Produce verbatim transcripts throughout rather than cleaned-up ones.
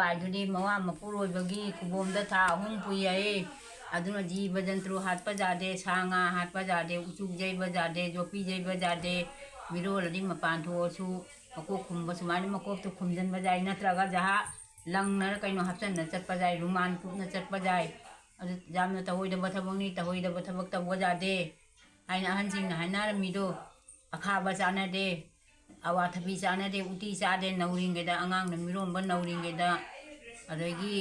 ꯍꯥꯏꯗꯨꯗꯤ ꯃꯋꯥ ꯃꯄꯨꯔꯣꯏꯕꯒꯤ ꯈꯨꯕꯣꯝꯗ ꯊꯥ ꯑꯍꯨꯝ ꯄꯨꯏ ꯍꯥꯏꯌꯦ꯫ ꯑꯗꯨꯅ ꯖꯤꯕ ꯖꯟꯇ꯭ꯔꯨ ꯍꯥꯠꯄ ꯌꯥꯗꯦ, ꯁꯥ ꯉꯥ ꯍꯥꯠꯄ ꯌꯥꯗꯦ, ꯎꯆꯨꯛ ꯌꯩꯕ ꯌꯥꯗꯦ, ꯌꯣꯠꯄꯤ ꯌꯩꯕ ꯌꯥꯗꯦ꯫ ꯃꯤꯔꯣꯜꯂꯗꯤ ꯃꯄꯥꯟ ꯊꯣꯛꯑꯁꯨ ꯃꯀꯣꯛ ꯈꯨꯝꯕ ꯁꯨꯃꯥꯏꯅ ꯃꯀꯣꯛꯇ ꯈꯨꯝꯖꯤꯟꯕ ꯌꯥꯏ, ꯅꯠꯇ꯭ꯔꯒ ꯖꯍꯥ ꯂꯪꯅꯔ ꯀꯩꯅꯣ ꯍꯥꯞꯆꯟꯅ ꯆꯠꯄ ꯌꯥꯏ, ꯔꯨꯃꯥꯟ ꯀꯨꯞꯅ ꯆꯠꯄ ꯌꯥꯏ꯫ ꯑꯗꯨ ꯌꯥꯝꯅ ꯇꯧꯍꯩꯗꯕ ꯊꯕꯛꯅꯤ, ꯇꯧꯍꯩꯗꯕ ꯊꯕꯛ ꯇꯧꯕ ꯌꯥꯗꯦ ꯍꯥꯏꯅ ꯑꯍꯟꯁꯤꯡꯅ ꯍꯥꯏꯅꯔꯝꯃꯤꯗꯣ꯫ ꯑꯈꯥꯕ ꯆꯥꯅꯗꯦ, ꯑꯋꯥꯊꯕꯤ ꯆꯥꯅꯗꯦ, ꯎꯇꯤ ꯆꯥꯗꯦ ꯅꯧꯔꯤꯉꯩꯗ, ꯑꯉꯥꯡꯅ ꯃꯤꯔꯣꯟꯕ ꯅꯧꯔꯤꯉꯩꯗ꯫ ꯑꯗꯒꯤ,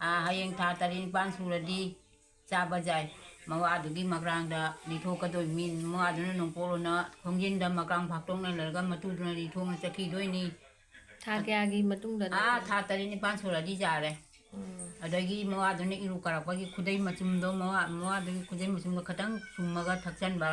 ꯑꯥ, ꯍꯌꯦꯡ ꯊꯥ ꯇꯔꯦꯠ ꯅꯤꯄꯥꯟ ꯁꯨꯔꯗꯤ ꯆꯥꯕ ꯌꯥꯏ꯫ ꯃꯋꯥꯗꯨꯒꯤ ꯃꯀ꯭ꯔꯥꯡꯗ ꯂꯤꯊꯣꯛꯀꯗꯣꯏ ꯃꯤ, ꯃꯋꯥꯗꯨꯅ ꯅꯣꯡꯄꯣꯛꯂꯣꯅ ꯈꯣꯡꯖꯤꯟꯗ ꯃꯀ꯭ꯔꯥꯡ ꯐꯥꯛꯇꯣꯛꯅ ꯂꯩꯔꯒ ꯃꯇꯨꯗꯨꯅ ꯂꯤꯊꯣꯛꯅ ꯆꯠꯈꯤꯗꯣꯏꯅꯤ꯫ ꯊꯥ ꯀꯌꯥꯒꯤ ꯃꯇꯨꯡꯗꯅꯣ? ꯑꯥ, ꯊꯥ ꯇꯔꯦꯠ ꯅꯤꯄꯥꯟ ꯁꯨꯔꯗꯤ ꯌꯥꯔꯦ꯫ ꯎꯝ꯫ ꯑꯗꯒꯤ ꯃꯋꯥꯗꯨꯅ ꯏꯔꯨ ꯀꯥꯔꯛꯄꯒꯤ ꯈꯨꯗꯩ ꯃꯆꯨꯝꯗꯣ, ꯃꯋꯥ, ꯃꯋꯥꯗꯨꯒꯤ ꯈꯨꯗꯩ ꯃꯆꯨꯝꯗꯣ ꯈꯇꯪ ꯁꯨꯝꯃꯒ ꯊꯛꯆꯟꯕ꯫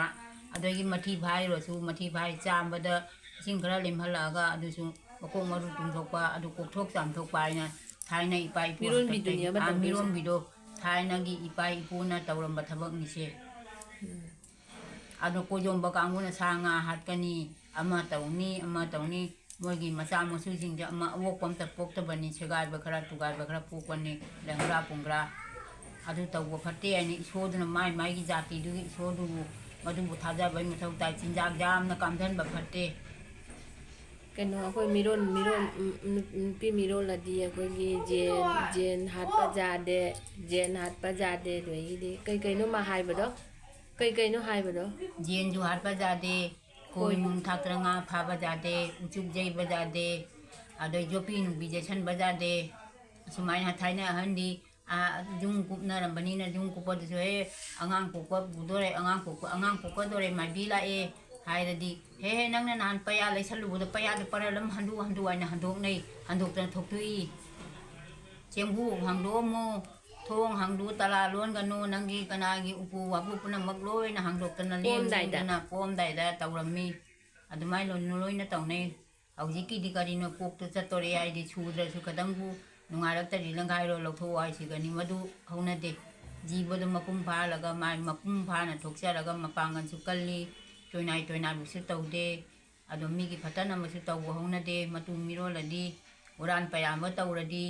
ꯑꯗꯒꯤ ꯃꯊꯤ ꯐꯥꯏꯔꯁꯨ, ꯃꯊꯤ ꯐꯥꯏ ꯆꯥꯝꯕꯗ ꯏꯁꯤꯡ ꯈꯔ ꯂꯦꯝꯍꯜꯂꯛꯑꯒ ꯑꯗꯨꯁꯨ ꯃꯀꯣꯛ ꯃꯔꯨ ꯇꯨꯝꯊꯣꯛꯄ, ꯑꯗꯨ ꯀꯣꯛꯊꯣꯛ ꯆꯥꯝꯊꯣꯛꯄ ꯍꯥꯏꯅ ꯊꯥꯏꯅ ꯏꯄꯥ ꯏꯄꯨ ꯃꯤꯔꯣꯟꯕꯤꯗꯨꯅꯦꯕ ꯍꯥꯛꯇꯛꯇꯒꯤ, ꯑꯥ, ꯇꯧꯗꯣꯏꯁꯦ꯫ ꯃꯤꯔꯣꯟꯕꯤꯗꯣ ꯊꯥꯏꯅꯒꯤ ꯏꯄꯥ ꯏꯄꯨꯅ ꯇꯧꯔꯝꯕ ꯊꯕꯛꯅꯤꯁꯦ꯫ ꯎꯝ꯫ ꯑꯗꯣ ꯀꯣꯏꯖꯣꯝꯕ ꯀꯥꯡꯕꯨꯅ ꯁꯥ ꯉꯥ ꯍꯥꯠꯀꯅꯤ, ꯑꯃ ꯇꯧꯅꯤ, ꯑꯃ ꯇꯧꯅꯤ, ꯃꯣꯏꯒꯤ ꯃꯆꯥ ꯃꯁꯨꯁꯤꯡꯁꯦ ꯑꯃ ꯑꯋꯣꯛꯄ ꯑꯝꯇ ꯄꯣꯛꯇꯕꯅꯤ, ꯁꯦꯒꯥꯏꯕ ꯈꯔ ꯇꯨꯒꯥꯏꯕ ꯈꯔ ꯄꯣꯛꯄꯅꯤ, ꯂꯪꯒ꯭ꯔꯥ ꯄꯨꯡꯒ꯭ꯔꯥ꯫ ꯑꯗꯨ ꯇꯧꯕ ꯐꯠꯇꯦ ꯍꯥꯏꯅ ꯏꯁꯣꯔꯗꯨꯅ ꯃꯥꯏ ꯃꯥꯏꯒꯤ ꯖꯥꯇꯤꯗꯨꯒꯤ ꯏꯁꯣꯔꯗꯨꯕꯨ ꯃꯗꯨꯕꯨ ꯊꯥꯖꯕꯩ ꯃꯊꯧ ꯇꯥꯏ꯫ ꯆꯤꯟꯖꯥꯛ ꯌꯥꯝꯅ ꯀꯥꯝꯊꯟꯕ ꯐꯠꯇꯦ꯫ ꯀꯩꯅꯣ, ꯑꯩꯈꯣꯏ ꯃꯤꯔꯣꯟ, ꯃꯤꯔꯣꯟ, ꯎꯝ, ꯅꯨ-, ꯅꯨꯄꯤ ꯃꯤꯔꯣꯜꯂꯗꯤ ꯑꯩꯈꯣꯏꯒꯤ ꯖꯦꯟ, ꯖꯦꯟ ꯍꯥꯠꯄ ꯌꯥꯗꯦ, ꯖꯦꯟ ꯍꯥꯠꯄ ꯌꯥꯗꯦ, ꯑꯗꯒꯤꯗꯤ ꯀꯩ ꯀꯩꯅꯣ ꯃꯥ ꯍꯥꯏꯕꯗꯣ? ꯀꯩ ꯀꯩꯅꯣ ꯍꯥꯏꯕꯗꯣ? ꯖꯦꯟꯁꯨ ꯍꯥꯠꯄ ꯌꯥꯗꯦ, ꯈꯣꯏ ꯍꯣꯏ꯫ ꯅꯨꯡ ꯊꯥꯛꯇꯅ ꯉꯥ ꯐꯥꯕ ꯌꯥꯗꯦ, ꯎꯆꯨꯛ ꯌꯩꯕ ꯌꯥꯗꯦ, ꯑꯗꯩ ꯌꯣꯠꯄꯤ ꯅꯨꯡꯕꯤ ꯌꯩꯁꯟꯕ ꯌꯥꯗꯦ꯫ ꯑꯁꯨꯃꯥꯏꯅ ꯊꯥꯏꯅ ꯑꯍꯟꯗꯤ, ꯑꯥ, ꯌꯨꯝ ꯀꯨꯞꯅꯔꯝꯕꯅꯤꯅ ꯌꯨꯝ ꯀꯨꯞꯄꯗꯨꯁꯨ, "ꯍꯦ, ꯑꯉꯥꯡ ꯄꯣꯛꯄ ꯄꯨꯗꯣꯔꯦ, ꯑꯉꯥꯡ ꯄꯣꯛꯄ, ꯑꯉꯥꯡ ꯄꯣꯛꯀꯗꯣꯔꯦ, ꯃꯥꯏꯕꯤ ꯂꯥꯛꯑꯦ" ꯍꯥꯏꯔꯗꯤ, "ꯍꯦ, ꯍꯦ, ꯅꯪꯅ ꯅꯍꯥꯟ ꯄꯩꯌꯥ ꯂꯩꯁꯜꯂꯨꯕꯗꯣ ꯄꯩꯌꯥꯗꯣ ꯄꯔꯂꯝ ꯍꯟꯗꯣꯛ ꯍꯟꯗꯣꯛ" ꯍꯥꯏꯅ ꯍꯟꯗꯣꯛꯅꯩ, ꯍꯟꯗꯣꯛꯇꯅ ꯊꯣꯛꯇꯣꯛꯏ꯫ ꯆꯦꯡꯕꯨ ꯍꯥꯡꯗꯣꯛꯑꯝꯃꯨ, ꯊꯣꯡ ꯍꯥꯡꯗꯣꯛ, ꯇꯂꯥ ꯂꯣꯟꯒꯅꯨ, ꯅꯪꯒꯤ ꯀꯅꯥꯒꯤ ꯎꯄꯨ ꯋꯥꯄꯨ ꯄꯨꯝꯅꯃꯛ ꯂꯣꯏꯅ ꯍꯥꯡꯗꯣꯛꯇꯅ ꯄꯣꯝꯗꯥꯏꯗ꯫ ꯂꯦꯡꯗꯅ ꯄꯣꯝꯗꯥꯏꯗ ꯇꯧꯔꯝꯃꯤ꯫ ꯑꯗꯨꯃꯥꯏꯅ ꯂꯣꯏꯅ, ꯂꯣꯏꯅ ꯇꯧꯅꯩ꯫ ꯍꯧꯖꯤꯛꯀꯤꯗꯤ ꯀꯔꯤꯅꯣ, ꯀꯣꯛꯇ ꯆꯠꯇꯣꯔꯦ ꯍꯥꯏꯗꯤ ꯁꯨꯗ꯭ꯔꯁꯨ ꯈꯤꯇꯪꯕꯨ ꯅꯨꯡꯉꯥꯏꯔꯛꯇ꯭ꯔꯗꯤ ꯂꯪꯈꯥꯏꯔꯣ ꯂꯧꯊꯣꯛꯑꯣ ꯍꯥꯏꯁꯤꯒꯅꯤ꯫ ꯃꯗꯨ ꯍꯧꯅꯗꯦ꯫ ꯖꯤꯕꯗꯣ ꯃꯄꯨꯡ ꯐꯥꯍꯜꯂꯒ ꯃꯥꯏ ꯃꯄꯨꯡ ꯐꯥꯅ ꯊꯣꯛꯆꯔꯒ ꯃꯄꯥꯡꯒꯜꯁꯨ ꯀꯜꯂꯤ, ꯆꯣꯏꯅꯥꯏ ꯇꯣꯏꯅꯥꯏꯕꯁꯨ ꯇꯧꯗꯦ꯫ ꯑꯗꯣ ꯃꯤꯒꯤ ꯐꯠꯇꯅꯕꯁꯨ ꯇꯧꯕ ꯍꯧꯅꯗꯦ꯫ ꯃꯇꯨ ꯃꯤꯔꯣꯜꯂꯗꯤ ꯍꯨꯔꯥꯟ ꯄꯌꯥꯝꯕ ꯇꯧꯔꯗꯤ,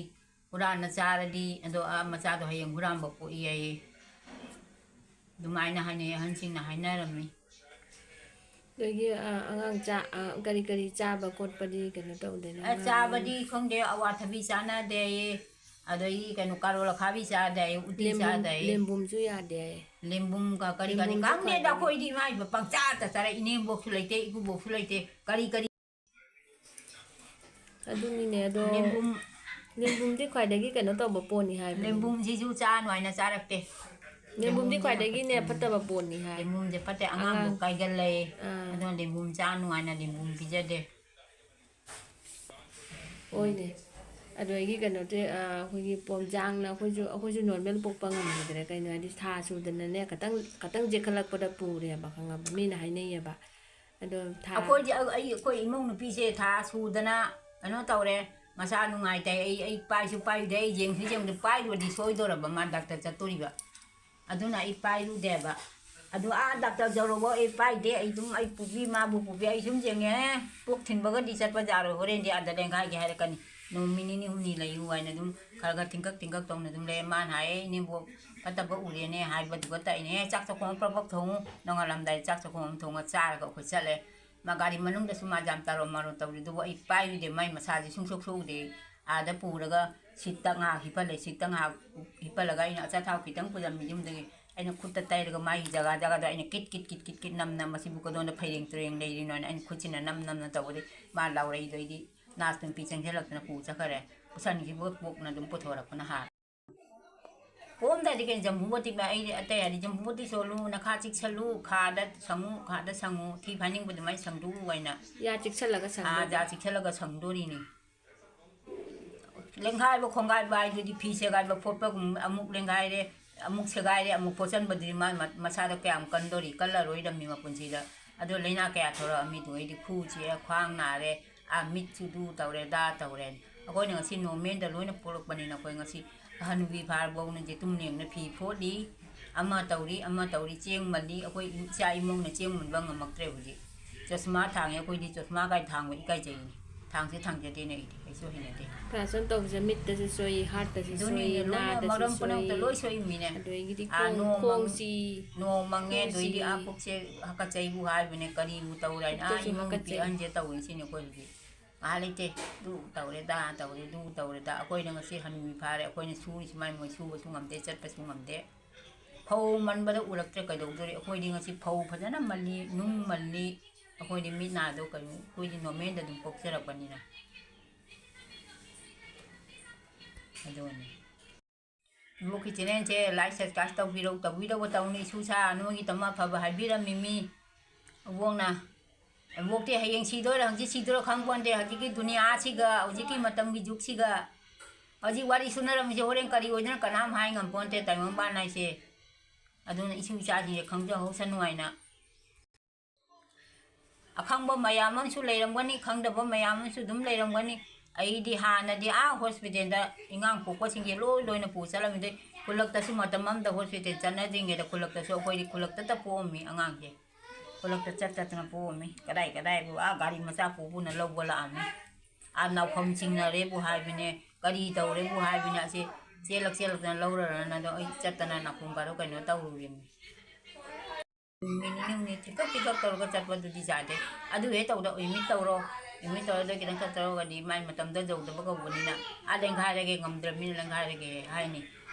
ꯍꯨꯔꯥꯟꯅ ꯆꯥꯔꯗꯤ, ꯑꯗꯣ ꯑꯥ ꯃꯆꯥꯗꯣ ꯍꯌꯦꯡ ꯍꯨꯔꯥꯟꯕ ꯄꯣꯛꯏ ꯍꯥꯏꯌꯦ꯫ ꯑꯗꯨꯃꯥꯏꯅ ꯍꯥꯏꯅꯩ, ꯑꯍꯟꯁꯤꯡꯅ ꯍꯥꯏꯅꯔꯝꯃꯤ꯫ ꯑꯗꯒꯤ, ꯑ, ꯑꯉꯥꯡ ꯆꯥ-, ꯑ, ꯀꯔꯤ ꯀꯔꯤ ꯆꯥꯕ ꯈꯣꯠꯄꯗꯤ ꯀꯩꯅꯣ ꯇꯧꯗꯦꯅ ꯑ, ꯉꯥꯡꯉꯤ꯫ ꯆꯥꯕꯗꯤ ꯈꯪꯗꯦ, ꯑꯋꯥꯊꯕꯤ ꯆꯥꯅꯗꯦ ꯍꯥꯏꯌꯦ꯫ ꯑꯗꯒꯤ ꯀꯩꯅꯣ, ꯀꯥꯔꯣꯠ ꯑꯈꯥꯕꯤ ꯆꯥꯗꯦ ꯍꯥꯏꯌꯦ, ꯎꯇꯤ ꯂꯦꯝꯕꯨꯝ-, ꯆꯥꯗꯦ ꯍꯥꯏꯌꯦ꯫ ꯂꯦꯝꯕꯨꯝꯁꯨ ꯌꯥꯗꯦ ꯍꯥꯏꯌꯦ꯫ ꯂꯦꯝꯕꯨꯝꯒ ꯀꯔꯤ ꯀꯔꯤ ꯂꯦꯝꯕꯨꯝꯁꯨ ꯈꯪꯗꯦꯗ, ꯈ꯭ꯋꯥꯏꯗꯒꯤ ꯑꯩꯈꯣꯏꯗꯤ ꯏꯃꯥ ꯏꯕ ꯄꯪꯆꯥꯗ ꯆꯥꯔꯦ, ꯏꯅꯦꯝꯕꯣꯛꯁꯨ ꯂꯩꯇꯦ, ꯏꯀꯨꯕꯣꯛꯁꯨ ꯂꯩꯇꯦ, ꯀꯔꯤ ꯀꯔꯤ꯫ ꯑꯗꯨꯅꯤꯅꯦ, ꯑꯗꯣ ꯂꯦꯝꯕꯨꯝ-, ꯂꯦꯝꯕꯨꯝꯗꯤ ꯈ꯭ꯋꯥꯏꯗꯒꯤ ꯀꯩꯅꯣ ꯇꯧꯕ ꯄꯣꯠꯅꯤ ꯍꯥꯏꯕꯅꯤ꯫ ꯂꯦꯝꯕꯨꯝꯁꯤꯁꯨ ꯆꯥ ꯅꯨꯡꯉꯥꯏꯅ ꯆꯥꯔꯛꯇꯦ꯫ ꯂꯦꯝꯕꯨꯝꯗꯤ ꯂꯦꯝꯕꯨꯝꯁꯦ ꯈ꯭ꯋꯥꯏꯗꯒꯤꯅꯦ ꯐꯠꯇꯕ ꯄꯣꯠꯅꯤ ꯍꯥꯏ꯫ ꯂꯦꯝꯕꯨꯝꯁꯦ ꯐꯠꯇꯦ, ꯑꯉꯥꯡꯗꯣ ꯑꯉꯥꯡ꯫ ꯀꯥꯏꯒꯜꯂꯦ꯫ ꯑꯥ꯫ ꯑꯗꯨꯅ ꯂꯦꯝꯕꯨꯝ ꯆꯥ ꯅꯨꯡꯉꯥꯏꯅ ꯂꯦꯝꯕꯨꯝ ꯄꯤꯖꯗꯦ꯫ ꯍꯣꯏꯅꯦ꯫ ꯑꯗꯒꯤ ꯀꯩꯅꯣꯗꯤ, ꯑ, ꯑꯩꯈꯣꯏꯒꯤ ꯄꯣꯝꯖꯥꯡꯅ ꯑꯩꯈꯣꯏꯁꯨ, ꯑꯩꯈꯣꯏꯁꯨ ꯅꯣꯔꯃꯦꯜ ꯄꯣꯛꯄ ꯉꯝꯈꯤꯗ꯭ꯔꯦ꯫ ꯀꯩꯅꯣ ꯍꯥꯏꯗꯤ ꯊꯥ ꯁꯨꯗꯅꯅꯦ, ꯈꯇꯪ, ꯈꯇꯪ ꯆꯦꯛꯈꯠꯂꯛꯄꯗ ꯄꯨꯔꯦꯕ, ꯈꯪꯉꯕ? ꯃꯤꯅ ꯍꯥꯏꯅꯩꯌꯦꯕ꯫ ꯑꯗꯣ ꯊꯥ ꯑꯩꯈꯣꯏꯗꯤ, ꯑ-, ꯑꯩ, ꯑꯩꯈꯣꯏ ꯏꯃꯧ ꯅꯨꯄꯤꯁꯦ ꯊꯥ ꯁꯨꯗꯅ ꯀꯩꯅꯣ ꯇꯧꯔꯦ, ꯃꯁꯥ ꯅꯨꯡꯉꯥꯏꯇꯦ, ꯑꯩ, ꯑꯩ ꯄꯥꯏꯁꯨ ꯄꯥꯏꯗꯦ, ꯑꯩ ꯌꯦꯡꯁꯨ ꯌꯦꯡꯗꯦ, ꯄꯥꯏꯔꯨꯔꯗꯤ ꯁꯣꯏꯗꯧꯔꯕ, ꯃꯥ ꯗꯥꯛꯇꯔ ꯆꯠꯇꯣꯔꯤꯕ꯫ ꯑꯗꯨꯅ ꯑꯩ ꯄꯥꯏꯔꯨꯗꯦꯕ꯫ ꯑꯗꯨ ꯑꯥ ꯗꯥꯛꯇꯔ ꯌꯧꯔꯕꯣ ꯑꯩ ꯄꯥꯏꯗꯦ, ꯑꯩ ꯑꯗꯨꯝ ꯑꯩ ꯄꯨꯕꯤ, ꯃꯥꯕꯨ ꯄꯨꯕꯤ, ꯑꯩ ꯁꯨꯝ ꯌꯦꯡꯉꯦ, "ꯑꯦ, ꯄꯣꯛ ꯊꯤꯟꯕꯒꯗꯤ ꯆꯠꯄ ꯌꯥꯔꯣꯏ, ꯍꯣꯔꯦꯟꯗꯤ ꯑꯥꯗ ꯂꯦꯡꯒꯥꯏꯒꯦ ꯍꯥꯏꯔꯛꯀꯅꯤ, ꯅꯨꯃꯤꯠ ꯅꯤꯅꯤ ꯍꯨꯝꯅꯤ ꯂꯩꯌꯨ" ꯍꯥꯏꯅ ꯑꯗꯨꯝ ꯈꯔ ꯈꯔ ꯊꯤꯟꯀꯛ ꯊꯤꯟꯀꯛ ꯇꯧꯅ ꯑꯗꯨꯝ ꯂꯩ꯫ ꯃꯥꯅ ꯍꯥꯏꯌꯦ, "ꯏꯅꯦꯝꯕꯣꯛ ꯐꯠꯇꯕ ꯎꯔꯦꯅꯦ" ꯍꯥꯏꯕꯗꯨꯒ ꯇꯛꯏꯅꯦ, "ꯑꯦ, ꯆꯥꯛ ꯆꯥꯛꯈꯣꯝ ꯄ꯭ꯔꯞ ꯄ꯭ꯔꯞ ꯊꯣꯡꯉꯨ, ꯅꯣꯡꯉꯥꯜꯂꯝꯗꯥꯏ ꯆꯥꯛ ꯆꯥꯛꯈꯣꯝ ꯑꯃ ꯊꯣꯡꯉ ꯆꯥꯔꯒ ꯑꯩꯈꯣꯏ ꯆꯠꯂꯦ"꯫ ꯃꯥ ꯒꯥꯔꯤ ꯃꯅꯨꯡꯗꯁꯨ ꯃꯥ ꯌꯥꯝ ꯇꯥꯔꯣ ꯃꯥꯔꯣ ꯇꯧꯔꯤ, ꯑꯗꯨꯕꯨ ꯑꯩ ꯄꯥꯏꯔꯨꯗꯦ, ꯃꯥꯏ ꯃꯁꯥꯁꯦ ꯁꯨꯡꯁꯣꯛ ꯁꯣꯛꯎꯗꯦ꯫ ꯑꯥꯗ ꯄꯨꯔꯒ ꯁꯤꯠꯇ ꯉꯥꯏꯍꯥꯛ ꯍꯤꯞꯍꯜꯂꯦ, ꯁꯤꯠꯇ ꯉꯥꯏꯍꯥꯛ ꯍꯤꯞꯍꯜꯂꯒ ꯑꯩꯅ ꯑꯆꯥꯊꯥꯎ ꯈꯤꯇꯪ ꯄꯨꯔꯝꯃꯤ ꯌꯨꯝꯗꯒꯤ, ꯑꯩꯅ ꯈꯨꯠꯇ ꯇꯩꯔꯒ ꯃꯥꯒꯤ ꯖꯒꯥ ꯖꯒꯥꯗꯣ ꯑꯩꯅ kit kit kit kit kit ꯅꯝꯅ, ꯃꯁꯤꯕꯨ ꯀꯗꯣꯝꯗ ꯐꯩꯔꯦꯡ ꯇꯨꯔꯦꯡ ꯂꯩꯔꯤꯅꯣꯅ ꯑꯩꯅ ꯈꯨꯠꯁꯤꯅ ꯅꯝ ꯅꯝꯅ ꯇꯧꯕꯗꯤ ꯃꯥ ꯂꯥꯎꯔꯛꯏꯗꯣ, ꯑꯩꯗꯤ ꯅꯥꯁ ꯅꯨꯄꯤ ꯆꯪꯁꯤꯜꯂꯛꯇꯅ ꯄꯨ ꯆꯠꯈꯔꯦ꯫ ꯄꯨꯁꯟꯈꯤꯕꯒ ꯄꯣꯛꯅ ꯑꯗꯨꯝ ꯄꯨꯊꯣꯔꯛꯄꯅ ꯍꯥꯜꯂꯦ꯫ ꯄꯣꯝꯗꯗꯤ ꯀꯩꯅꯣ, ꯖꯝꯕꯨ ꯕꯣꯇꯤꯛ ꯃꯌꯥꯝ ꯑꯩꯗꯤ ꯑꯇꯩ ꯍꯥꯏꯗꯤ, "ꯖꯝꯕꯨ ꯕꯣꯇꯤꯛ ꯁꯣꯜꯂꯨ, ꯅꯈꯥ ꯆꯤꯛꯁꯜꯂꯨ, ꯈꯥꯗ ꯁꯪꯉꯨ, ꯈꯥꯗ ꯁꯪꯉꯨ, ꯊꯤ ꯐꯥꯏꯅꯤꯡꯕ ꯑꯗꯨꯃꯥꯏꯅ ꯁꯪꯗꯣꯛꯎ" ꯍꯥꯏꯅ꯫ ꯌꯥ ꯆꯤꯛꯁꯜꯂꯒ ꯑꯥ, ꯁꯪꯗꯣꯏꯕ꯫ ꯌꯥ ꯆꯤꯛꯁꯜꯂꯒ ꯁꯪꯗꯣꯔꯤꯅꯤ꯫ ꯂꯦꯡꯒꯥꯏꯕ ꯈꯣꯡꯒꯥꯏꯕ ꯍꯥꯏꯗꯨꯗꯤ ꯐꯤ ꯁꯦꯒꯥꯏꯕ ꯈꯣꯠꯄꯒꯨꯝ, ꯑꯃꯨꯛ ꯂꯦꯡꯒꯥꯏꯔꯦ, ꯑꯃꯨꯛ ꯁꯦꯒꯥꯏꯔꯦ, ꯑꯃꯨꯛ ꯐꯣꯠꯆꯟꯕꯗꯨꯗꯤ ꯃꯥ ꯃ-, ꯃꯁꯥꯗ ꯀꯌꯥꯝ ꯀꯟꯗꯣꯔꯤ? ꯀꯜꯂꯔꯣꯏꯗꯝꯅꯤ ꯃꯄꯨꯟꯁꯤꯗ꯫ ꯑꯗꯣ ꯂꯥꯏꯅꯥ ꯀꯌꯥ ꯊꯣꯔꯛꯑꯃꯤꯗꯨ ꯑꯩꯗꯤ ꯈꯨ ꯆꯤꯛꯑꯦ, ꯈ꯭ꯋꯥꯡ ꯅꯥꯔꯦ, ꯑꯥ, ꯃꯤꯠꯁꯨ ꯗꯨ ꯇꯧꯔꯦ, ꯗꯥ ꯇꯧꯔꯦ꯫ ꯑꯩꯈꯣꯏꯅ ꯉꯁꯤ ꯅꯣꯔꯃꯦꯜꯗ ꯂꯣꯏꯅ ꯄꯣꯛꯂꯛꯄꯅꯤꯅ ꯑꯩꯈꯣꯏ ꯉꯁꯤ ꯍꯅꯨꯕꯤ ꯐꯥꯔꯕꯧꯅ ꯖꯦꯇꯨꯝ ꯂꯦꯡꯅ ꯐꯤ ꯐꯣꯠꯂꯤ, ꯑꯃ ꯇꯧꯔꯤ, ꯑꯃ ꯇꯧꯔꯤ, ꯆꯦꯡ ꯃꯜꯂꯤ꯫ ꯑꯩꯈꯣꯏ ꯏꯆꯥ ꯏꯃꯧꯅ ꯆꯦꯡ ꯃꯨꯟꯕ ꯉꯝꯃꯛꯇ꯭ꯔꯦ ꯍꯧꯖꯤꯛ꯫ ꯆꯁꯃꯥ ꯊꯥꯡꯉꯦ, ꯑꯩꯈꯣꯏꯗꯤ ꯆꯁꯃꯥ ꯀꯥꯏ ꯊꯥꯡꯕ ꯏꯀꯥꯏꯖꯩꯅꯦ꯫ ꯊꯥꯡꯁꯨ ꯊꯥꯡꯖꯗꯦꯅꯦ ꯑꯩꯗꯤ, ꯑꯩꯁꯨ ꯍꯩꯅꯗꯦ꯫ Operation ꯇꯧꯕꯁꯦ ꯃꯤꯠꯇꯁꯨ ꯁꯣꯛꯏ, heartꯇꯁꯨ ꯑꯗꯨꯅꯤꯅꯦ, ꯁꯣꯛꯏ, ꯂꯣꯏꯅ ꯅꯥꯗꯁꯨ ꯃꯔꯝ ꯄꯨꯝꯅꯃꯛꯇ ꯁꯣꯛꯏ꯫ ꯂꯣꯏ ꯁꯣꯛꯏꯃꯤꯅꯦ꯫ ꯑꯗꯒꯤꯗꯤ ꯑꯥ, ꯈꯣꯡ ꯅꯣꯡ ꯃꯪ-, ꯈꯣꯡꯁꯤ ꯅꯣꯡ ꯃꯪꯉꯦ, ꯈꯣꯡꯁꯤ ꯑꯗꯩꯗꯤ ꯑꯥ ꯄꯨꯛꯁꯦ ꯍꯥꯀꯠꯆꯩꯕꯨ ꯍꯥꯏꯕꯅꯦ, ꯀꯔꯤꯕꯨ ꯇꯧꯔꯦ ꯍꯥꯏꯅ, ꯑꯥ ꯄꯨꯛꯇꯁꯨ ꯏꯃꯨꯡ ꯅꯨꯄꯤ ꯍꯥꯀꯠꯆꯩ꯫ ꯑꯍꯟꯁꯦ ꯇꯧꯔꯤꯁꯤꯅꯦ ꯑꯩꯈꯣꯏ ꯍꯧꯖꯤꯛ꯫ ꯉꯥꯏꯍꯥꯛ ꯂꯩꯇꯦ, ꯑꯗꯨ ꯇꯧꯔꯦ ꯗꯥ ꯇꯧꯔꯦ, ꯑꯗꯨ ꯇꯧꯔꯦ ꯗꯥ, ꯑꯩꯈꯣꯏꯅ ꯉꯁꯤ ꯍꯅꯨꯕꯤ ꯐꯥꯔꯦ, ꯑꯩꯈꯣꯏꯅ ꯁꯨꯔꯤꯁꯤ ꯃꯥꯏ ꯃꯣꯏ ꯁꯨꯕꯁꯨ ꯉꯝꯗꯦ, ꯆꯠꯄꯁꯨ ꯉꯝꯗꯦ꯫ ꯐꯧ ꯃꯟꯕꯗ ꯎꯔꯛꯇ꯭ꯔꯦ, ꯀꯩꯗꯧꯗꯣꯔꯤ? ꯑꯩꯈꯣꯏꯗꯤ ꯉꯁꯤ ꯐꯧ ꯐꯖꯅ ꯃꯜꯂꯤ, ꯅꯨꯡ ꯃꯜꯂꯤ꯫ ꯑꯩꯈꯣꯏꯗꯤ ꯃꯤꯠ ꯅꯥꯗꯣ ꯀꯩꯅꯣ, ꯑꯩꯈꯣꯏꯗꯤ normalꯗ ꯑꯗꯨꯝ ꯄꯣꯛꯆꯔꯛꯄꯅꯤꯅ꯫ ꯑꯗꯨꯅꯤ꯫ ꯏꯕꯣꯛꯀꯤ channelꯁꯦ like, subscribe ꯇꯧꯕꯤꯔꯧ, ꯇꯧꯕꯤꯔꯧꯕ ꯇꯧꯅꯤ꯫ ꯏꯁꯨ ꯁꯥ ꯅꯣꯏꯒꯤꯗꯃꯛ ꯑꯐꯕ ꯍꯥꯏꯕꯤꯔꯝꯃꯤꯃꯤ ꯏꯕꯣꯛꯅ꯫ ꯏꯕꯣꯛꯇꯤ ꯍꯌꯦꯡ ꯁꯤꯗꯣꯏꯔ ꯍꯪꯆꯤꯠ ꯁꯤꯗꯣꯏꯔ ꯈꯪꯄꯣꯟꯇꯦ꯫ ꯍꯧꯖꯤꯛꯀꯤ ꯗꯨꯅꯤꯌꯥꯁꯤꯒ, ꯍꯧꯖꯤꯛꯀꯤ ꯃꯇꯝꯒꯤ ꯖꯨꯒꯁꯤꯒ, ꯍꯧꯖꯤꯛ ꯋꯥꯔꯤ ꯁꯨꯅꯔꯝꯃꯤꯁꯦ ꯍꯣꯔꯦꯟ ꯀꯔꯤ ꯑꯣꯏꯗꯣꯏꯅꯣ ꯀꯅꯥꯝ ꯍꯥꯏ ꯉꯝꯄꯣꯟꯇꯦ, ꯇꯥꯏꯕꯪꯄꯥꯟ ꯍꯥꯏꯁꯦ꯫ ꯑꯗꯨꯅ ꯏꯁꯨ ꯏꯆꯥꯁꯤꯡꯁꯦ ꯈꯪꯖꯍꯧꯁꯅꯨ ꯍꯥꯏꯅ꯫ ꯑꯈꯪꯕ ꯃꯌꯥꯝ ꯑꯃꯁꯨ ꯂꯩꯔꯝꯒꯅꯤ, ꯈꯪꯗꯕ ꯃꯌꯥꯝ ꯑꯃꯁꯨ ꯑꯗꯨꯝ ꯂꯩꯔꯝꯒꯅꯤ꯫ ꯑꯩꯗꯤ ꯍꯥꯟꯅꯗꯤ ꯑꯥ hospitalꯗ ꯑꯉꯥꯡ ꯄꯣꯛꯄꯁꯤꯡꯁꯦ ꯂꯣꯏ ꯂꯣꯏꯅ ꯄꯨ ꯆꯠꯂꯝꯃꯤꯗꯣ꯫ ꯈꯨꯜꯂꯛꯇꯁꯨ ꯃꯇꯝ ꯑꯃꯗ hospital ꯆꯠꯅꯗ꯭ꯔꯤꯉꯩꯗ ꯈꯨꯜꯂꯛꯇꯁꯨ ꯑꯩꯈꯣꯏꯗꯤ ꯈꯨꯜꯂꯛꯇꯇ ꯄꯣꯛꯑꯝꯃꯤ ꯑꯉꯥꯡꯁꯦ꯫ ꯈꯨꯜꯂꯛꯇ ꯆꯠ ꯆꯠꯇꯅ ꯄꯣꯛꯑꯝꯃꯤ꯫ ꯀꯗꯥꯏ ꯀꯗꯥꯏꯕꯨ ꯑꯥ ꯒꯥꯔꯤ ꯃꯆꯥ ꯄꯨ ꯄꯨꯅ ꯂꯧꯕ ꯂꯥꯛꯑꯝꯃꯤ꯫ ꯑꯥ ꯅꯥꯎꯐꯝ ꯆꯤꯡꯅꯔꯦꯕꯨ ꯍꯥꯏꯕꯅꯦ, ꯀꯔꯤ ꯇꯧꯔꯦꯕꯨ ꯍꯥꯏꯕꯅꯦ, ꯑꯁꯤ ꯆꯦꯜꯂꯛ ꯆꯦꯜꯂꯛꯇꯅ ꯂꯧꯔꯔꯅ ꯑꯗꯣ ꯑꯩ ꯆꯠꯇꯅ ꯅꯥꯀꯣꯡ ꯀꯥꯔꯣ ꯀꯩꯅꯣ ꯇꯧꯔꯨꯔꯤꯅꯤ꯫ ꯅꯨꯃꯤꯠ ꯅꯤꯅꯤ ꯍꯨꯝꯅꯤ ꯊꯤꯀꯛ ꯊꯤꯀꯛ ꯇꯧꯔꯒ ꯆꯠꯄꯗꯨꯗꯤ ꯌꯥꯗꯦ꯫ ꯑꯗꯨ ꯍꯦꯛ ꯇꯧꯗ admit ꯇꯧꯔꯣ, admit ꯇꯧꯔꯒ ꯈꯤꯇꯪ ꯈꯛ ꯇꯧꯔꯒꯗꯤ ꯃꯥꯏ ꯃꯇꯝꯗ ꯌꯧꯗꯕ ꯀꯧꯕꯅꯤꯅ, ꯑꯥ ꯂꯦꯡꯈꯥꯏꯔꯒꯦ, ꯉꯝꯗ꯭ꯔꯕꯅꯤꯅ ꯂꯦꯡꯈꯥꯏꯔꯒꯦ ꯍꯥꯏꯅꯤ꯫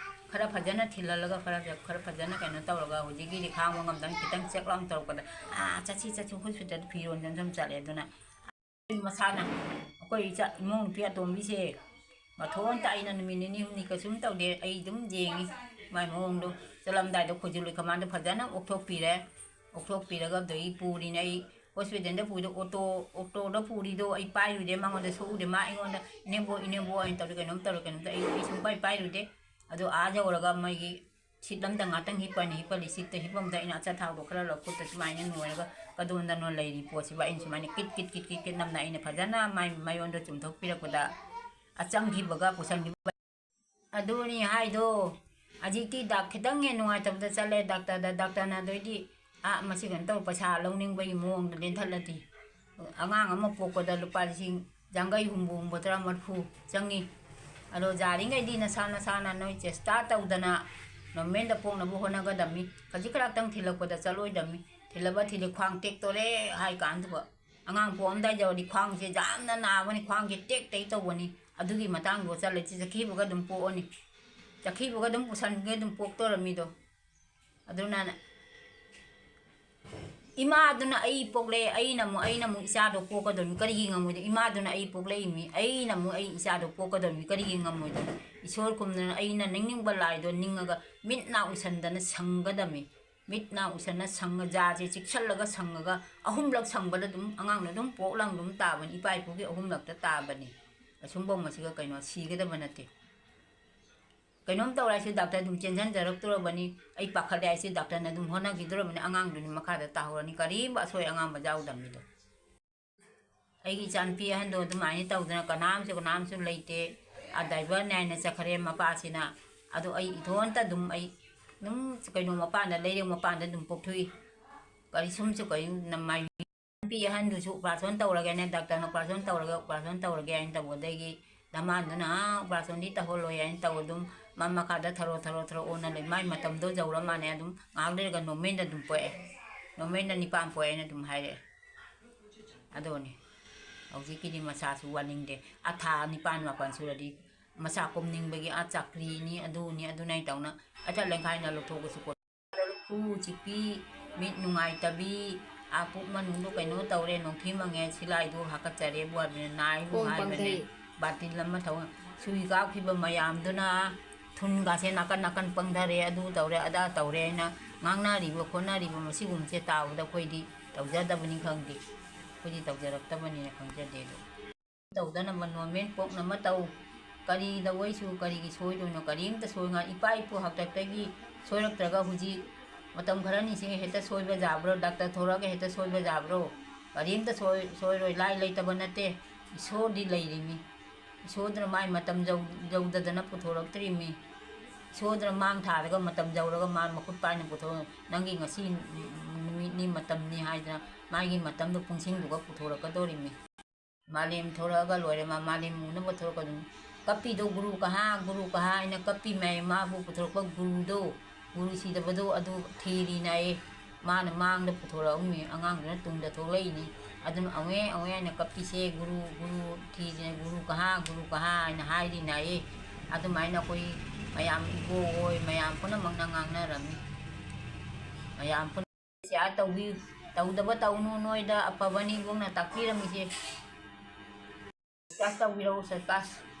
ꯈꯔ ꯐꯖꯅ ꯊꯤꯜꯍꯜꯂꯒ ꯈꯔ, ꯈꯔ ꯐꯖꯅ ꯀꯩꯅꯣ ꯇꯧꯔꯒ ꯍꯧꯖꯤꯛꯀꯤꯗꯤ ꯈꯥꯡꯕ ꯉꯝꯗꯕꯅꯤꯅ ꯈꯤꯇꯪ ꯆꯦꯛ ꯂꯥꯎꯅ ꯇꯧꯔꯛꯄꯗ, "ꯑꯥ, ꯆꯠꯁꯤ, ꯆꯠꯁꯤ, hospitalꯗ ꯐꯤꯔꯣꯟ ꯌꯣꯟꯐꯝ ꯆꯠꯂꯦ"꯫ ꯑꯗꯨꯅ ꯃꯁꯥꯅ ꯑꯩꯈꯣꯏ ꯏꯆꯥ, ꯏꯃꯧ ꯅꯨꯄꯤ ꯑꯇꯣꯝꯕꯤꯁꯦ ꯃꯊꯣꯟꯇ ꯑꯩꯅ ꯅꯨꯃꯤꯠ ꯅꯤꯅꯤ ꯍꯨꯝꯅꯤ ꯀꯩꯁꯨꯝ ꯇꯧꯗꯦ, ꯑꯩ ꯑꯗꯨꯝ ꯌꯦꯡꯉꯤ ꯃꯥꯏ ꯃꯑꯣꯡꯗꯣ꯫ ꯆꯠꯂꯝꯗꯥꯏꯗ ꯈꯣꯏꯖꯨ ꯂꯣꯏ ꯀꯃꯥꯟꯗ ꯐꯖꯅ ꯑꯣꯛꯊꯣꯛꯄꯤꯔꯦ꯫ ꯑꯣꯛꯊꯣꯛꯄꯤꯔꯒ ꯑꯗꯒꯤ ꯄꯨꯔꯤꯅꯦ ꯑꯩ hospitalꯗ ꯄꯨꯔꯤꯗꯣ ꯑꯣꯇꯣ, ꯑꯣꯇꯣꯗ ꯄꯨꯔꯤꯗꯣ ꯑꯩ ꯄꯥꯏꯔꯨꯗꯦ, ꯃꯉꯣꯟꯗ ꯁꯣꯛꯎꯗꯦ꯫ ꯃꯥ ꯑꯩꯉꯣꯟꯗ "ꯏꯅꯦꯝꯕꯣꯛ, ꯏꯅꯦꯝꯕꯣꯛ" ꯍꯥꯏꯅ ꯇꯧꯔꯤ, ꯀꯩꯅꯣꯝ ꯇꯧꯔꯤ, ꯀꯩꯅꯣꯝ ꯇꯧꯔꯤ, ꯑꯩ, ꯑꯩ ꯁꯨꯡꯄꯥꯏ ꯄꯥꯏꯔꯨꯗꯦ꯫ ꯑꯗꯣ ꯑꯥ ꯌꯧꯔꯒ ꯃꯣꯏꯒꯤ seat ꯑꯝꯗ ꯉꯥꯛꯇꯪ ꯍꯤꯞꯄꯅꯤ, ꯍꯤꯞꯄꯅꯤ꯫ Seatꯇ ꯍꯤꯞꯄꯝꯗ ꯑꯩꯅ ꯑꯆꯥꯊꯥꯎꯗꯣ ꯈꯔ ꯂꯧꯈꯠꯇ ꯁꯨꯃꯥꯏꯅ ꯅꯣꯏꯔꯒ ꯀꯗꯣꯟꯗꯅꯣ ꯂꯩꯔꯤ ꯄꯣꯠꯁꯤꯕꯨ ꯑꯩꯅ ꯁꯨꯃꯥꯏꯅ kit kit kit kit kit ꯅꯝꯅ ꯑꯩꯅ ꯐꯖꯅ ꯃꯥꯏ ꯃꯌꯣꯟꯗꯣ ꯆꯨꯝꯊꯣꯛꯄꯤꯔꯛꯄꯗ, ꯑ ꯆꯪꯈꯤꯕꯒ ꯄꯨꯁꯟꯈꯤꯕ꯫ ꯑꯗꯨꯅꯤ ꯍꯥꯏꯗꯣ꯫ ꯍꯧꯖꯤꯛꯇꯤ ꯗꯥꯛ ꯈꯤꯇꯪ ꯍꯦꯛ ꯅꯨꯡꯉꯥꯏꯇꯕꯗ ꯆꯠꯂꯦ ꯗꯥꯛꯇꯔꯗ, ꯗꯥꯛꯇꯔꯅ ꯑꯗꯩꯗꯤ, "ꯑꯥ, ꯃꯁꯤ ꯀꯩꯅꯣ ꯇꯧ, ꯄꯩꯁꯥ ꯂꯧꯅꯤꯡꯕꯒꯤ ꯃꯑꯣꯡꯗ ꯂꯦꯟꯊꯠꯂꯗꯤ, ꯑꯉꯥꯡ ꯑꯃ ꯄꯣꯛꯄꯗ ꯂꯨꯄꯥ ꯂꯤꯁꯤꯡ ꯌꯥꯡꯈꯩ, ꯍꯨꯝꯐꯨ, ꯍꯨꯝꯐꯨꯇꯔꯥ, ꯃꯔꯤꯐꯨ ꯆꯪꯉꯤ꯫ ꯑꯗꯣ ꯌꯥꯔꯤꯉꯩꯗꯤ ꯅꯁꯥ ꯅꯁꯥꯅ ꯅꯣꯏ ꯆꯦꯁꯇꯥ ꯇꯧꯗꯅ ꯅꯣꯔꯃꯦꯜꯗ ꯄꯣꯛꯅꯕ ꯍꯣꯠꯅꯒꯗꯕꯅꯤ꯫ ꯈꯖꯤꯛ ꯈꯔꯥꯛꯇꯪ ꯊꯤꯜꯂꯛꯄꯗ ꯆꯠꯂꯣꯏꯗꯕꯅꯤ꯫ ꯊꯤꯜꯂꯕ ꯊꯤꯜꯂꯤ, ꯈ꯭ꯋꯥꯡ ꯇꯦꯛꯇꯣꯔꯦ ꯍꯥꯏ ꯀꯥꯟꯗꯨꯒ, ꯑꯉꯥꯡ ꯄꯣꯛꯑꯝꯗꯥꯏ ꯌꯧꯔꯗꯤ ꯈ꯭ꯋꯥꯡꯁꯦ ꯌꯥꯝꯅ ꯅꯥꯕꯅꯤ, ꯈ꯭ꯋꯥꯡꯁꯦ ꯇꯦꯛ ꯇꯦꯛ ꯇꯧꯕꯅꯤ꯫ ꯑꯗꯨꯒꯤ ꯃꯇꯥꯡꯗꯣ ꯆꯠꯂꯗꯤ ꯆꯠꯈꯤꯕꯒ ꯑꯗꯨꯝ ꯄꯣꯛꯑꯅꯤ꯫ ꯆꯠꯈꯤꯕꯒ ꯑꯗꯨꯝ ꯄꯨꯁꯟꯒꯦ ꯑꯗꯨꯝ ꯄꯣꯛꯇꯣꯔꯃꯤꯗꯣ꯫ ꯑꯗꯨꯅ ꯏꯃꯥꯗꯨꯅ ꯑꯩ ꯄꯣꯛꯂꯦ, ꯑꯩꯅ ꯑꯃꯨꯛ, ꯑꯩꯅ ꯑꯃꯨꯛ ꯏꯆꯥꯗꯣ ꯄꯣꯛꯀꯗꯧꯅꯤ꯫ ꯀꯔꯤꯒꯤ ꯉꯝꯃꯣꯏꯗꯣꯏ? ꯏꯃꯥꯗꯨꯅ ꯑꯩ ꯄꯣꯛꯂꯛꯏꯃꯤ, ꯑꯩꯅ ꯑꯃꯨꯛ ꯑꯩ ꯏꯆꯥꯗꯣ ꯄꯣꯛꯀꯗꯧꯅꯤ꯫ ꯀꯔꯤꯒꯤ ꯉꯝꯃꯣꯏꯗꯣꯏꯅꯣ? ꯏꯁꯣꯔ ꯀꯨꯝꯗꯅ ꯑꯩꯅ ꯅꯤꯡꯅꯤꯡꯕ ꯂꯥꯏꯗꯣ ꯅꯤꯡꯉꯒ ꯃꯤꯠ ꯅꯥ ꯎꯁꯟꯗꯅ ꯁꯪꯒꯗꯝꯃꯤ꯫ ꯃꯤꯠ ꯅꯥ ꯎꯁꯟꯅ ꯁꯪꯉ, ꯖꯥꯁꯦ ꯆꯤꯛꯁꯜꯂꯒ ꯁꯪꯉꯒ ꯑꯍꯨꯝꯂꯛ ꯁꯪꯕꯗ ꯑꯗꯨꯝ ꯑꯉꯥꯡꯗꯣ ꯑꯗꯨꯝ ꯄꯣꯛꯂꯥꯡ ꯑꯗꯨꯝ ꯇꯥꯕꯅꯤ꯫ ꯏꯄꯥ ꯏꯄꯨꯒꯤ ꯑꯍꯨꯝꯂꯛꯇ ꯇꯥꯕꯅꯤ꯫ ꯑꯁꯨꯝꯕꯧ ꯃꯁꯤꯒ ꯀꯩꯅꯣ ꯁꯤꯒꯗꯕ ꯅꯠꯇꯦ꯫ ꯀꯩꯅꯣꯝ ꯇꯧꯔꯦ ꯍꯥꯏꯁꯨ ꯗꯥꯛꯇꯔ ꯑꯗꯨꯝ ꯆꯦꯟꯁꯤꯟꯖꯔꯛꯇꯣꯔꯕꯅꯤ꯫ ꯑꯩ ꯄꯥꯈꯠꯂꯦ ꯍꯥꯏꯁꯨ ꯗꯥꯛꯇꯔꯅ ꯑꯗꯨꯝ ꯍꯣꯠꯅꯈꯤꯗꯣꯔꯕꯅꯤ꯫ ꯑꯉꯥꯡꯗꯨꯅꯤ ꯃꯈꯥꯗ ꯇꯥꯍꯧꯔꯅꯤ꯫ ꯀꯔꯤꯝꯕ ꯑꯁꯣꯏ ꯑꯉꯥꯝꯕ ꯌꯥꯎꯗꯕꯅꯤꯗꯣ꯫ ꯑꯩꯒꯤ ꯏꯆꯥꯅꯨꯄꯤ ꯑꯍꯟꯗꯣ ꯑꯗꯨꯃꯥꯏꯅ ꯇꯧꯗꯅ ꯀꯅꯥꯝꯁꯨ, ꯀꯅꯥꯝꯁꯨ ꯂꯩꯇꯦ꯫ ꯑ, ꯗ꯭ꯔꯥꯏꯚꯔ ꯅꯥꯏꯅ ꯆꯠꯈ꯭ꯔꯦ ꯃꯄꯥꯁꯤꯅ꯫ ꯑꯗꯣ ꯑꯩ ꯏꯊꯣꯟꯇ ꯑꯗꯨꯝ, ꯑꯩ ꯑꯗꯨꯝ ꯀꯩꯅꯣ ꯃꯄꯥꯟꯗ, ꯂꯩꯔꯦ ꯃꯄꯥꯟꯗ ꯑꯗꯨꯝ ꯄꯣꯛꯊꯣꯛꯏ꯫ ꯀꯔꯤ ꯁꯨꯝꯁꯨ ꯀꯔꯤ ꯅꯃꯥꯏ ꯅꯨꯄꯤ ꯑꯍꯟꯗꯨꯁꯨ operation ꯇꯧꯔꯒꯦꯅ, ꯗꯥꯛꯇꯔꯅ operation ꯇꯧꯔꯒ, operation ꯇꯧꯔꯒꯦ ꯍꯥꯏꯅ ꯇꯧꯕꯗꯒꯤ ꯗꯃꯥꯟꯗꯨꯅ, "ꯑꯥ, operation ꯗꯤ ꯇꯧꯍꯜꯂꯣꯏ" ꯍꯥꯏꯅ ꯇꯧꯕ ꯑꯗꯨꯝ ꯃꯥ ꯃꯈꯥꯗ ꯊꯔꯣ, ꯊꯔꯣ, ꯊꯔꯣ ꯑꯣꯟꯅ ꯂꯩ꯫ ꯃꯥꯏ ꯃꯇꯝꯗꯣ ꯌꯧꯔ ꯃꯥꯜꯂꯦ꯫ ꯑꯗꯨꯝ ꯉꯥꯏꯍꯥꯛ ꯂꯩꯔꯒ ꯅꯣꯔꯃꯦꯜꯗ ꯑꯗꯨꯝ ꯄꯣꯛꯑꯦ꯫ ꯅꯣꯔꯃꯦꯜꯗ ꯅꯤꯄꯥꯟ ꯄꯣꯛꯑꯦꯅ ꯑꯗꯨꯝ ꯍꯥꯏꯔꯛꯑꯦ꯫ ꯑꯗꯨꯅꯤ꯫ ꯍꯧꯖꯤꯛꯀꯤꯗꯤ ꯃꯁꯥꯁꯨ ꯋꯥꯅꯤꯡꯗꯦ꯫ ꯑꯥ ꯊꯥ ꯅꯤꯄꯥꯟ ꯃꯥꯄꯟ ꯁꯨꯔꯗꯤ ꯃꯁꯥ ꯀꯨꯝꯅꯤꯡꯕꯒꯤ, ꯑꯥ ꯆꯥꯀ꯭ꯔꯤꯅꯤ, ꯑꯗꯨꯅꯤ, ꯑꯗꯨꯅꯤ ꯇꯧꯅ ꯑꯆꯠ ꯂꯦꯡꯈꯥꯏꯅ ꯂꯧꯊꯣꯛꯄꯁꯨ ꯈꯨ ꯆꯤꯛꯄꯤ, ꯃꯤꯠ ꯅꯨꯡꯉꯥꯏꯇꯕꯤ, ꯑꯥ ꯄꯨꯛ ꯃꯅꯨꯡꯗꯣ ꯀꯩꯅꯣ ꯇꯧꯔꯦ, ꯅꯣꯡꯊꯤ ꯃꯪꯉꯦ, ꯁꯤꯂꯥꯏꯗꯨ ꯍꯥꯀꯠꯆꯔꯦꯕꯨ ꯍꯥꯏꯕꯅꯦ, ꯅꯥꯏꯕꯨ ꯈꯣꯡ ꯍꯥꯏꯕꯅꯦ, ꯄꯪꯊꯩ꯫ ꯕꯥꯇꯤꯜ ꯑꯃ ꯊꯧ-, ꯁꯨꯏ ꯀꯥꯞꯈꯤꯕ ꯃꯌꯥꯝꯗꯨꯅ ꯊꯨꯟꯒꯥꯁꯦ ꯅꯥꯀꯟ ꯅꯥꯀꯟ ꯄꯪꯊꯔꯦ, ꯑꯗꯨ ꯇꯧꯔꯦ, ꯑꯗꯥ ꯇꯧꯔꯦ ꯍꯥꯏꯅ ꯉꯥꯡꯅꯔꯤꯕ ꯈꯣꯠꯅꯔꯤꯕ ꯃꯁꯤꯒꯨꯝꯕꯁꯦ ꯇꯥꯕꯗ ꯑꯩꯈꯣꯏꯗꯤ ꯇꯧꯖꯗꯕꯅꯤ ꯈꯪꯗꯦ, ꯑꯩꯈꯣꯏꯗꯤ ꯇꯧꯖꯔꯛꯇꯕꯅꯤꯅ ꯈꯪꯖꯗꯦ꯫ ꯑꯗꯣ ꯇꯧꯗꯅꯕ ꯅꯣꯔꯃꯦꯜ ꯄꯣꯛꯅꯕ ꯇꯧ꯫ ꯀꯔꯤ ꯇꯧꯕꯩꯁꯨ ꯀꯔꯤꯒꯤ ꯁꯣꯏꯗꯣꯏꯅꯣ? ꯀꯔꯤꯝꯇ ꯁꯣꯏꯉꯥꯏ꯫ ꯏꯄꯥ ꯏꯄꯨ ꯍꯥꯛꯇꯛꯇꯒꯤ ꯁꯣꯏꯔꯛꯇ꯭ꯔꯒ ꯍꯧꯖꯤꯛ ꯃꯇꯝ ꯈꯔꯅꯤꯁꯤꯒ ꯍꯦꯛꯇ ꯁꯣꯏꯕ ꯌꯥꯕ꯭ꯔꯣ? ꯗꯥꯛꯇꯔ ꯊꯣꯔꯛꯑꯒ ꯍꯦꯛꯇ ꯁꯣꯏꯕ ꯌꯥꯕ꯭ꯔꯣ? ꯀꯔꯤꯝꯇ ꯁꯣꯏ-, ꯁꯣꯏꯔꯣꯏ꯫ ꯂꯥꯏ ꯂꯩꯇꯕ ꯅꯠꯇꯦ꯫ ꯏꯁꯣꯔꯗꯤ ꯂꯩꯔꯤꯃꯤ꯫ ꯏꯁꯣꯔꯗꯨꯅ ꯃꯥꯏ ꯃꯇꯝ ꯌꯧ-, ꯌꯧꯗꯗꯅ ꯄꯨꯊꯣꯔꯛꯇ꯭ꯔꯤꯃꯤ꯫ ꯏꯁꯣꯔꯗꯨꯅ ꯃꯥꯡ ꯊꯥꯔꯒ ꯃꯇꯝ ꯌꯧꯔꯒ ꯃꯥ ꯃꯈꯨꯠ ꯄꯥꯏꯅ ꯄꯨꯊꯣꯔꯛ-, ꯅꯪꯒꯤ ꯉꯁꯤ ꯅꯨꯃꯤꯠꯅꯤ, ꯃꯇꯝꯅꯤ ꯍꯥꯏꯗꯅ ꯃꯥꯒꯤ ꯃꯇꯝꯗꯣ ꯄꯨꯡꯁꯤꯡꯗꯨꯒ ꯄꯨꯊꯣꯔꯛꯀꯗꯧꯔꯤꯃꯤ꯫ ꯃꯥꯂꯦꯝ ꯊꯣꯔꯛꯑꯒ ꯂꯣꯏꯔꯦ, ꯃꯥ ꯃꯥꯂꯦꯝ ꯎꯅꯕ ꯊꯣꯔꯛꯀꯗꯣꯏꯅꯤ꯫ ꯀꯞꯄꯤꯗꯣ ꯒꯨꯔꯨ ꯀꯍꯥ, ꯒꯨꯔꯨ ꯀꯍꯥ ꯍꯥꯏꯅ ꯀꯞꯄꯤ ꯃꯌꯥꯝ, ꯃꯥꯕꯨ ꯄꯨꯊꯣꯔꯛꯄ ꯒꯨꯔꯨꯗꯣ, ꯒꯨꯔꯨ ꯁꯤꯗꯕꯗꯣ ꯑꯗꯨ ꯊꯤꯔꯤꯅꯦ ꯍꯥꯏꯌꯦ꯫ ꯃꯥꯅ ꯃꯥꯡꯗ ꯄꯨꯊꯣꯔꯛꯑꯝꯃꯤ, ꯑꯉꯥꯡꯗꯨꯅ ꯇꯨꯡꯗ ꯊꯣꯛꯂꯛꯏꯅꯤ꯫ ꯑꯗꯨꯅ ꯑꯋꯦ ꯑꯋꯦ ꯍꯥꯏꯅ ꯀꯞꯄꯤꯁꯦ, ꯒꯨꯔꯨ ꯒꯨꯔꯨ ꯊꯤꯁꯦ, ꯒꯨꯔꯨ ꯀꯍꯥ, ꯒꯨꯔꯨ ꯀꯍꯥ ꯍꯥꯏꯅ ꯍꯥꯏꯔꯤꯅꯦ ꯍꯥꯏꯌꯦ꯫ ꯑꯗꯨꯃꯥꯏꯅ ꯑꯩꯈꯣꯏ ꯃꯌꯥꯝ, ꯏꯕꯣꯛ ꯍꯣꯏ ꯃꯌꯥꯝ ꯄꯨꯝꯅꯃꯛꯅ ꯉꯥꯡꯅꯔꯝꯃꯤ꯫ ꯃꯌꯥꯝ ꯄꯨꯝꯅꯃꯛ ꯁꯤꯌꯥꯔ ꯇꯧꯕꯤꯌꯨ꯫ ꯇꯧꯗꯕ ꯇꯧꯅꯨ, ꯅꯣꯏꯗ ꯑꯐꯕꯅꯤ ꯏꯕꯣꯛꯅ ꯇꯥꯛꯄꯤꯔꯝꯃꯤꯁꯦ꯫ ꯁꯕꯁꯀ꯭ꯔꯥꯏꯕ ꯇꯧꯕꯤꯔꯛꯎ, ꯁꯕꯁꯀ꯭ꯔꯥꯏꯕ꯫